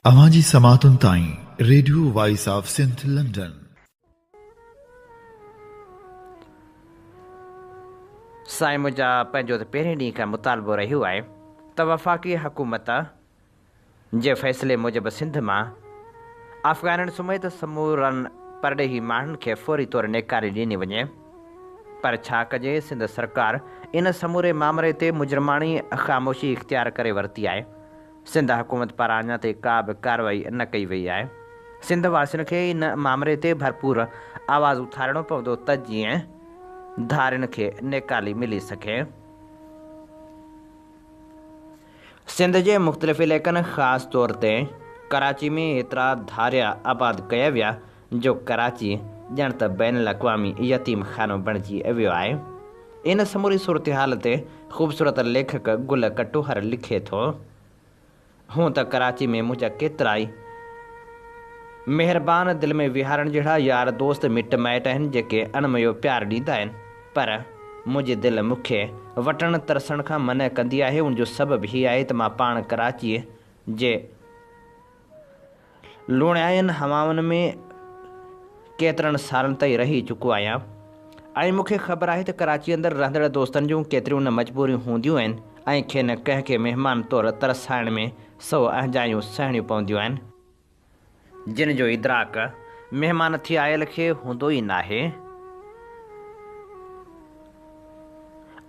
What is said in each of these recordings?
اوهان جي سماعتن تائين radio voice of Sindh London. سائين منهنجا پنهنجو ته پهرين ڏينهن کان مطالبو رهيو آهي ته وفاقي حڪومت جي فيصلي موجب سنڌ مان افغانين سميت سمورن پرڏيهي ماڻهن کي فوري طور نيڪالي ڏني وڃي پر ڇا ڪجي سنڌ سرڪار ان سموري مامري تي مجرماڻي خاموشي اختيار ڪري ورتي آهي. سنڌ حڪومت پاران اڃا تائين ڪا به ڪارروائي نه ڪئي وئي آهي. سنڌ واسين کي ان مامري تي ڀرپور آواز اٿارڻو پوندو ته جيئن ڌارين کي نيڪالي ملي سگهي. سنڌ جي مختلف علائقن خاص طور تي ڪراچي ۾ ايترا ڌاريا آباد ڪيا ويا جو ڪراچي ڄڻ ته بين الاقوامي يتيم خانو بڻجي ويو آهي. ان سموري صورتحال تي خوبصورت ليکڪ گل ڪٽوهر لکي ٿو، هونء ته ڪراچي ۾ منهنجا ڪيترائي مهربان دل ۾ ويهارڻ جهڙا يار دوست مٽ مائٽ آهن جيڪي اڻميو پيار ڏيندا آهن پر منهنجي دل مون کي وٽن ترسڻ کان منع ڪندي آهي ان جو سبب هي آهي ته مان پاڻ ڪراچيء جي لوڻيائين هوائن ۾ ڪيترن سالن تائين رهي چڪو آهيان ۽ مون کي خبر آهي ته ڪراچي اندر رهندڙ دوستن جون ڪيتريون نه مجبوريون هونديون آهن ۽ کين ڪنهن کي مهمان طور ترسائڻ ۾ سو اهنجايون سهڻيون پونديون آهن، جن جو ادراڪ مهمان ٿي آيل کي هوندو ئي ناهي.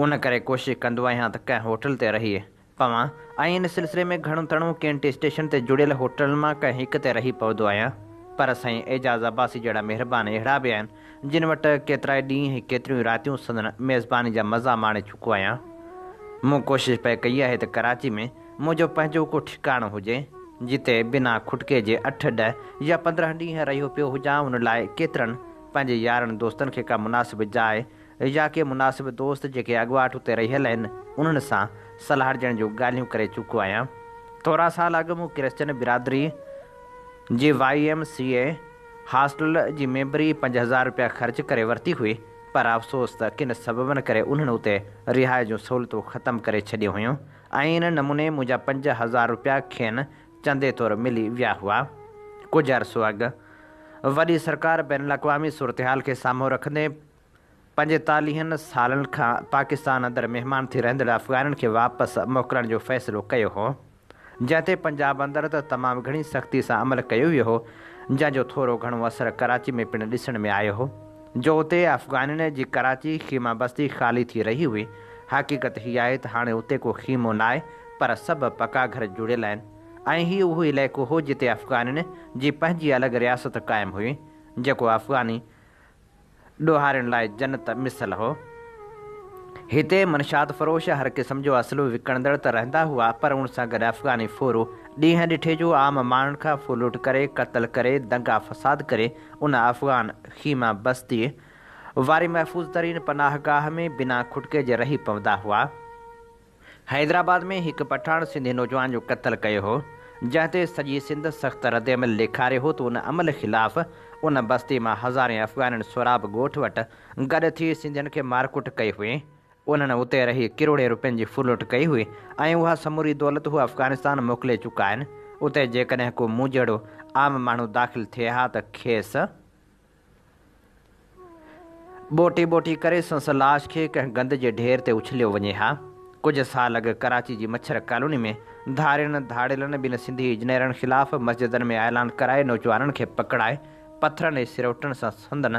ان ڪري ڪوشش ڪندو آهيان ته ڪنهن هوٽل تي رهي پوان ۽ ان سلسلي ۾ گهڻو تڻو ڪينٽ اسٽيشن تي جڙيل هوٽلن مان ڪنهن هڪ تي رهي پوندو آهيان. پر سائين اعجاز عباسي جهڙا مهربان اهڙا به آهن، جن وٽ ڪيترائي ڏينهن ۽ ڪيتريون ئي راتيون سندن ميزباني جا مزا ماڻي چڪو آهيان. مون ڪوشش پئي ڪئي آهي ته ڪراچي ۾ منهنجو پنهنجو ڪو ٺڪاڻو هجي، جتي بنا کٽڪي جي اٺ، ڏهه يا 15 ڏينهن رهيو پيو هجان. ان لاء ڪيترن پنهنجي يارن دوستن کي ڪا مناسب جاء يا ڪي مناسب دوست جيڪي اڳواٽ اتي رهيل آهن، انهن سان صلاحجڻ جون ڳالهيون ڪري چڪو آهيان. ٿورا سال اڳ مون ڪرسچن برادري جي وائي ايم سي اي هاسٽل جي ميمبري 5000 رپيا خرچ ڪري ورتي هئي، پر افسوس ته ڪن سببن ڪري انهن اتي رهائش جون سهولتون ختم ڪري ڇڏيون هيون ۽ ان نموني منهنجا 5000 رپيا کين چندي طور ملي ويا هئا. ڪجهه عرصو اڳ وڏي سرڪار بين الاقوامي صورتحال کي سامهون رکندي 45 سالن کان پاڪستان اندر مهمان ٿي رهندڙ افغانين کي واپس موڪلڻ جو فيصلو ڪيو هو، جنهن تي پنجاب اندر ته تمام گهڻي سختي سان عمل ڪيو ويو هو، جنهن جو ٿورو گهڻو اثر ڪراچي ۾ پڻ ڏسڻ ۾ آيو هو، جو اتي افغانين جي ڪراچي خيما بستي خالي ٿي رهي هئي، حقيقت هي آهي ته هاڻي اتي ڪو خيمو ناهي پر سڀ پڪا گهر جڙيل آهن ۽ هي اهو علائقو هو جتي افغانين جي پنهنجي الڳ رياست قائم هئي، جيڪو افغاني ڏوهارين لاء جنت مثل هو. هتي منشيات فروش، هر قسم جو اسلحو وڪڻندڙ ته رهندا هئا، پر ان سان گڏ افغاني ڦورو ڏينهن ڏٺي جو عام ماڻهن کان ڦرلوٽ ڪري، قتل ڪري، دنگا فساد ڪري ان افغان خيما بستيء واري محفوظ ترين پناهه گاهه ۾ بنا کٽڪي جي رهي پوندا هئا. حيدرآباد ۾ هڪ پٺاڻ سنڌي نوجوان جو قتل ڪيو هو، جنهن تي سڄي سنڌ سخت ردعمل ڏيکاريو هو ته ان عمل خلاف ان بستي مان هزارين افغانين سهراب ڳوٺ وٽ گڏ ٿي سنڌين کي مارڪٽ ڪئي هئي. انهن اتي رهي ڪروڙين روپين جي ڦرلٽ ڪئي هئي ۽ اها سموري دولت هو افغانستان موڪلي چڪا آهن. اتي جيڪڏهن ڪو مون جهڙو عام ماڻهو داخل ٿئي ها ته کيس. ٻوٽي ٻوٽي ڪري سندس لاش کي ڪنهن گند جي ڍير تي اڇليو وڃي ها. ڪجهه سال اڳ ڪراچي جي مڇر ڪالوني ۾ ڌارين ڌاڙيلن ٻن سنڌي اجنيرن خلاف مسجدن ۾ اعلان ڪرائي نوجوانن کي پڪڙائي پٿرن ۽ سروٽن سان سندن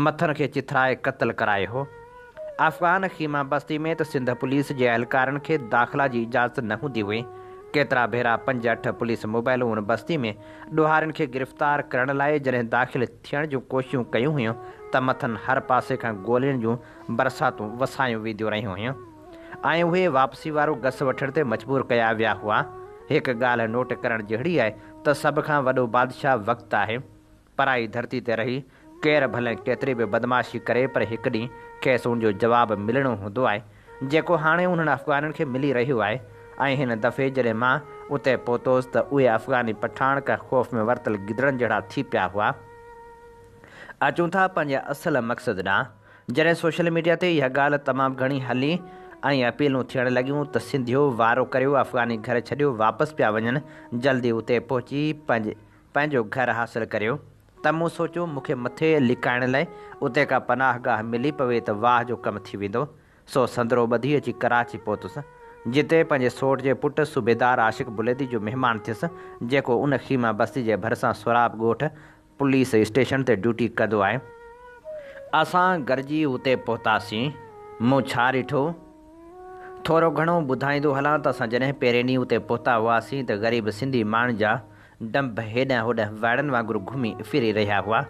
مٿن کي چٿرائي قتل ڪرايو هو. افغان خيما بستي ۾ ته سنڌ پوليس جي اهلڪارن کي داخلا جي اجازت نه هوندي هئي. ڪيترا ڀيرا پنج اٺ پوليس موبائلون ان بستي ۾ ڏوهارين کي گرفتار ڪرڻ لاء جڏهن داخل ٿيڻ جون ڪوششون ڪيون هيون ته مٿن هر پاسي کان گولين جون برساتون وسايون وينديون رهيون هيون ۽ اهي واپسي وارو گس وٺڻ تي مجبور ڪيا ويا هئا. هڪ ڳالهه نوٽ ڪرڻ جهڙي آهي ته سڀ کان وڏو بادشاهه وقت آهي. پرائي ڌرتي تي رهي ڪير ڀلين ڪيتري به بدمعاشي ڪري پر هڪ ڏينهن کيس ان جو جواب ملڻو هوندو آهي جيڪو هاڻي انهن افغانين کي ملي رهيو آهي ۽ هن دفعي جڏهن مان اتي پهتوس ته اهي افغاني پٺاڻ ڪنهن خوف ۾ ورتل گدڙن جهڙا ٿي پيا هئا. اچون ٿا پنهنجي اصل مقصد ڏانهن. جڏهن سوشل ميڊيا تي اها ڳالهه تمام گهڻي هلي ۽ اپيلون ٿيڻ لڳيون ته سنڌيو وارو ڪريو افغاني گهر ڇڏيو واپس پيا وڃن جلدي اتي پهچي پنهنجو گهر حاصل ڪريو ته مون سوچيو مون کي مٿي لڪائڻ لاء اتي ڪا پناهه گاهه ملي پوي ته واهه جو ڪم ٿي ويندو سو سندرو ٻڌي اچي ڪراچي پهتس جتي پنهنجي سوٽ جي پٽ صوبيدار عاشق بليدي جو مهمان ٿيس جيڪو ان خيمه بستي جي ڀرسان سهراب ڳوٺ پوليس اسٽيشن تي ڊيوٽي ڪندو آهي. اسان گڏجي اتي پهتاسين. مون ڇا ڏٺو؟ ٿورو گهڻو ٻڌائيندو هلان ته اسان جڏهن پهرين ڏينهن اتي پهتا هئاسين ته غريب سنڌي ماڻهن جا ڊنڀ هيڏانهن هوڏانهن وائڙن وانگر گهمي ڦري رهيا هئا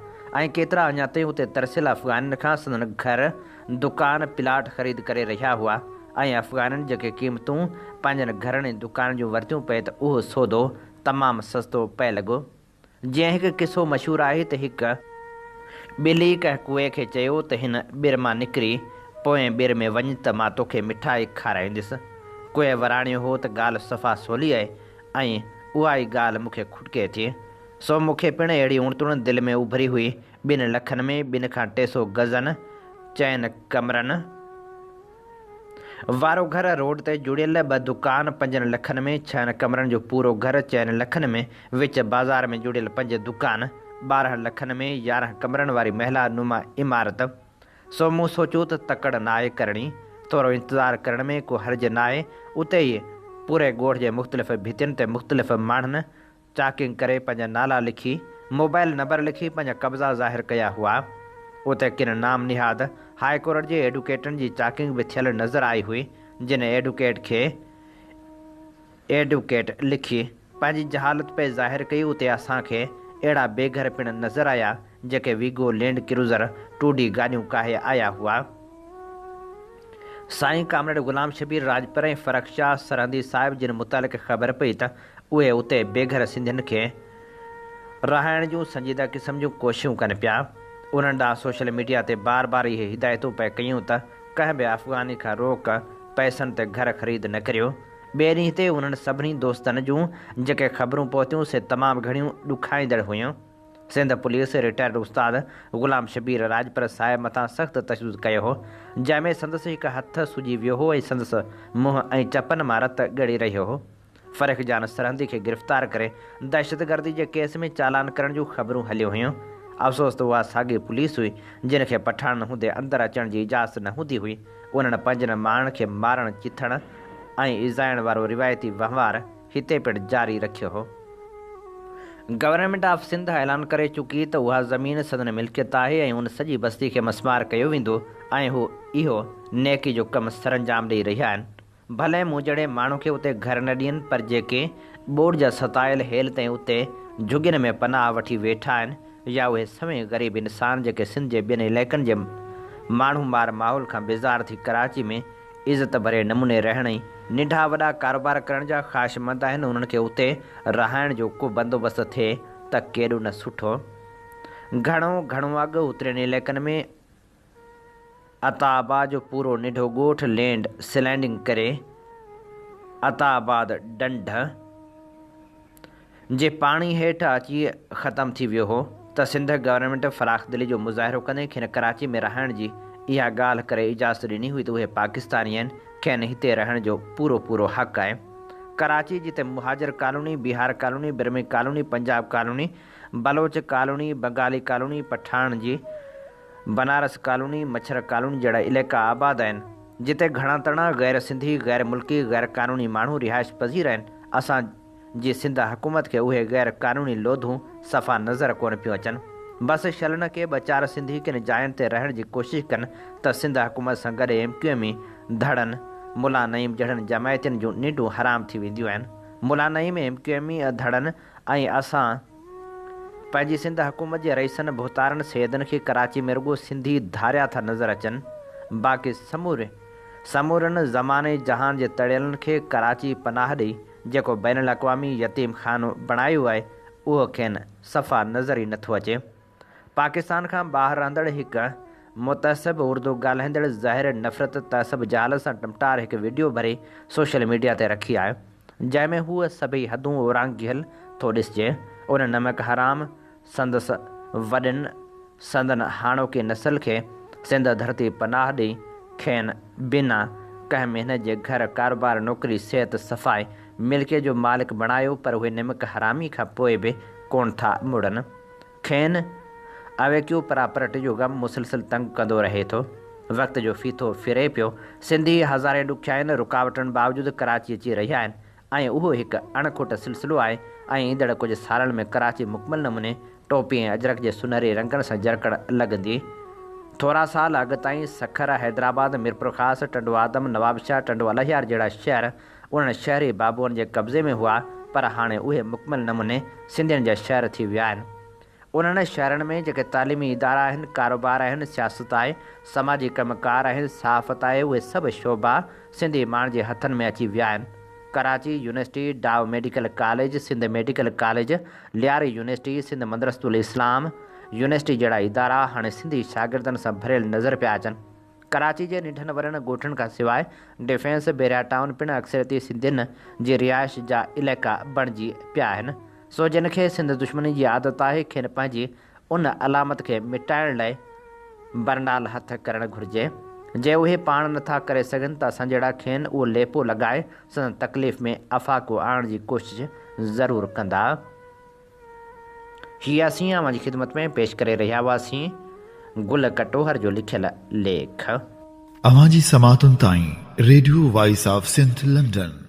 ۽ ڪيترا اڃا تائين اتي ترسيل افغانين کان سندن گهر، دڪان، پلاٽ خريد ڪري رهيا هئا ۽ افغانين جيڪي قيمتون پنهنجن گهرن ۽ دڪانن جون ورتيون پئي ته اهو سودو تمام سستو پئي لڳو. جيئن هڪ قصو مشهور آهي ته هڪ ٻلي ڪنهن ڪوئي کي چيو ته هن ٻر مان نڪري پوئين ٻر ۾ وڃ ته مان توکي مٺائي کارائيندس. ڪوئي وراڻيو هو ته ڳالهه صفا سولي آهي ۽ اها ئي ڳالهه مون کي کٽڪي ٿي. سو مون کي پڻ اهڙي اڻتڻ دل ۾ اڀري هئي. ٻن لکن ۾ ٻن کان 300 گزن، چئن ڪمرن، وارو گهر، روڊ تي جڙيل ٻه دڪان، پنجن لکن ۾ ڇهن ڪمرن جو پورو گهر، چئن لکن ۾ وچ بازار ۾ جڙيل پنج دڪان، 12 لکن ۾ 11 ڪمرن واري محلا نما عمارت. سو مون سوچيو ته تڪڙ ناهي ڪرڻي، ٿورو انتظار ڪرڻ ۾ ڪو حرج ناهي. اتي ئي پوري ڳوٺ جي مختلف ڀتين تي مختلف ماڻهن چاڪنگ ڪري پنهنجا نالا لکي، موبائل نمبر لکي پنهنجا قبضا ظاهر ڪيا هئا. اتي ڪن نام نهاد هاء ڪورٽ جي ايڊوڪيٽن جي چاڪنگ به ٿيل نظر آئي هئي، جن ايڊوڪيٽ کي ايڊوڪيٽ لکي پنهنجي جهالت پئي ظاهر ڪئي. اتي اسان کي اهڙا بي گهر پڻ نظر آيا، جيڪي Vigo, land cruiser, two D گاڏيون ڪاهي آيا هئا. سائين ڪامريڊ غلام شبير راڄپر ۽ فرخ شاهه سرهندي صاحب جن متعلق خبر پئي ته اهي اتي بي گهر سنڌين کي رهائڻ جون سنجيده قسم جون ڪوششون ڪن پيا. انهن ڏانهن سوشل ميڊيا تي بار بار اهي هدايتون پئي ڪيون ته ڪنهن به افغاني کان روڪ پئسن تي گهر خريد نه ڪريو. ٻئي ڏينهن تي انهن سڀني دوستن جون جيڪي خبرون پهتيون سي تمام گهڻيون ڏکائيندڙ هيون. سنڌ پوليس رٽائرڊ استاد غلام شبير راڄپر صاحب مٿان سخت تشدد ڪيو هو، جنهن ۾ سندس هڪ هٿ سڄي ويو هو ۽ سندس منهن ۽ چپن مان رت ڳڙي رهيو هو. فرخ جان سرهندي کي گرفتار ڪري دهشتگردي جي ڪيس ۾ چالان ڪرڻ جون خبرون هليون هيون. افسوس ته اها ساڳي پوليس هئي، جن کي پٺاڻن هوندي اندر اچڻ جي اجازت نه هوندي هئي. انهن پنهنجن ماڻهن کي مارڻ، چٿڻ ۽ ايذائڻ وارو روايتي وهنوار هتي پڻ جاري رکيو هو. گورنمينٽ آف سنڌ اعلان ڪري چڪي ته اها زمين سندن ملڪيت آهي ۽ ان سڄي بستي کي مسمار ڪيو ويندو ۽ هو اهو نيڪي جو ڪم سرانجام ڏئي رهيا آهن. ڀلي مون جهڙي ماڻهو کي اتي گهر نه ڏين پر جيڪي ٻوڏ جا ستايل هيل تائين اتي جهڳين ۾ پناهه وٺي ويٺا آهن يا اهي سوين غريب انسان جيڪي سنڌ جي ٻين علائقن جي ماڻهو مار ماحول کان بيزار ٿي ڪراچي ۾ عزت ڀريي نموني رهڻ ۽ ننڍا وڏا ڪاروبار ڪرڻ جا خواهشمند آهن انهن کي اتي رهائڻ جو ڪو بندوبست ٿئي ته ڪيڏو نه سٺو. گهڻو گهڻو اڳ اترين علائقن ۾ عطا آباد جو پورو ننڍو ڳوٺ لينڊ سلائيڊنگ ڪري عطا آباد ڍنڍ جي پاڻي هيٺ اچي ختم ٿي ويو هو ته سنڌ گورنمينٽ فراخدلي جو مظاهرو ڪندي کين ڪراچي ۾ رهائڻ جي اها ڳالهه ڪري اجازت ڏني هئي ته اهي پاڪستاني آهن کين هتي رهڻ جو پورو پورو حق آهي. ڪراچي جتي Muhajir colony, Bihar colony, Burmi colony, Punjab colony, Baloch colony, Bengali colony, Pathan جي بنارس ڪالوني، مڇر ڪالوني جهڙا علائقا آباد آهن، جتي گهڻا تڻا غير سنڌي، غير ملڪي، غير قانوني ماڻهو رهائش پذير آهن، اسان جي سنڌ حڪومت کي اهي غير قانوني لوڌون صفا نظر ڪونه پيون اچن. بس شل نه ڪي ٻه چار سنڌي ڪن جاين تي رهڻ جي ڪوشش ڪن ته سنڌ حڪومت سان گڏ ايم ڪيو ايم ڌڙن، ملا نعيم جهڙن جماعتين جون ننڊون حرام ٿي وينديون آهن. ملا نعيم، ايم ڪيو ايم ڌڙن ۽ اسان پنهنجي سنڌ حڪومت جي رئيسن، ڀوتارن، سيدن کي ڪراچي ۾ رڳو سنڌي ڌاريا ٿا نظر اچن، باقي سموري سمورن زماني جهان جي تڙيلن کي ڪراچي پناهه ڏئي جيڪو بين الاقوامي يتيم خانو بڻايو آهي اهو کين صفا نظر ئي نٿو اچي. پاڪستان کان ٻاهر رهندڙ هڪ متعصب اردو ڳالهائيندڙ ظاهر نفرت تعصب جهالت سان ٽمٽار هڪ وڊيو ڀري سوشل ميڊيا تي رکي آهي جنهن ۾ هو سڀئي حدون اورانگهيل ٿو ڏسجي. ان نمڪ حرام سندس وڏن سندن هاڻوڪي نسل کي سنڌ ڌرتي پناهه ڏئي کين بنا ڪنهن محنت جي گهر، ڪاروبار، نوڪري، صحت، صفائي، ملڪيت جو مالڪ بڻايو پر اهي نمڪ حرامي کان پوء به ڪونه ٿا مڙن. کين اويڪيو پراپرٽي جو غم مسلسل تنگ ڪندو رهي ٿو. وقت جو ڦيٿو ڦري پيو. سنڌي هزارين ڏکيائين، رڪاوٽن باوجود ڪراچي اچي رهيا آهن ۽ اهو هڪ اڻ کٽ سلسلو آهي ۽ ايندڙ ڪجهه سالن ۾ ڪراچي مڪمل نموني ٽوپي ۽ اجرڪ جي سونهري رنگن سان جرڪڻ لڳندي. ٿورا سال اڳ تائين سکر، حيدرآباد، ميرپورخاص، ٽنڊو آدم، نوابشاهه، ٽنڊو الهيار جهڙا شهر انهن شهري بابوئن جي قبضي ۾ هئا پر هاڻي اهي مڪمل نموني سنڌين جا شهر ٿي ويا آهن. انهن شهرن ۾ جيڪي تعليمي ادارا آهن، ڪاروبار آهن، سياست آهي، سماجي ڪم ڪار آهن، صحافت آهي، اهي سڀ شعبا سنڌي ماڻهن جي هٿن ۾ اچي ويا آهن. Karachi university, Dow medical college, Sindh medical college, Lyari university, Sindh Madressatul Islam university جهڙا ادارا هاڻي سنڌي شاگردن سان ڀريل نظر پيا اچن. ڪراچي جي ننڍن وڏن ڳوٺن کان سواء ڊفينس بحريا ٽائون پڻ اڪثريتي سنڌين جي رهائش جا علائقا بڻجي پيا آهن. سو جن کي سنڌ دشمني جي عادت آهي کين پنهنجي ان علامت کي مٽائڻ لاء برنال هٿ ڪرڻ گهرجي. جي اهي پاڻ نه ٿا ڪري سگهن ته اسان جهڙا کين اهو ليپو لڳائي سندن تڪليف ۾ افاقو آڻڻ جي ڪوشش ضرور ڪندا. هي اسين اوهان جي خدمت ۾ پيش ڪري رهيا هئاسين گل ڪٽوهر جو لکيل ليک. اوهان جي سماعتن تائين radio voice of Sindh London.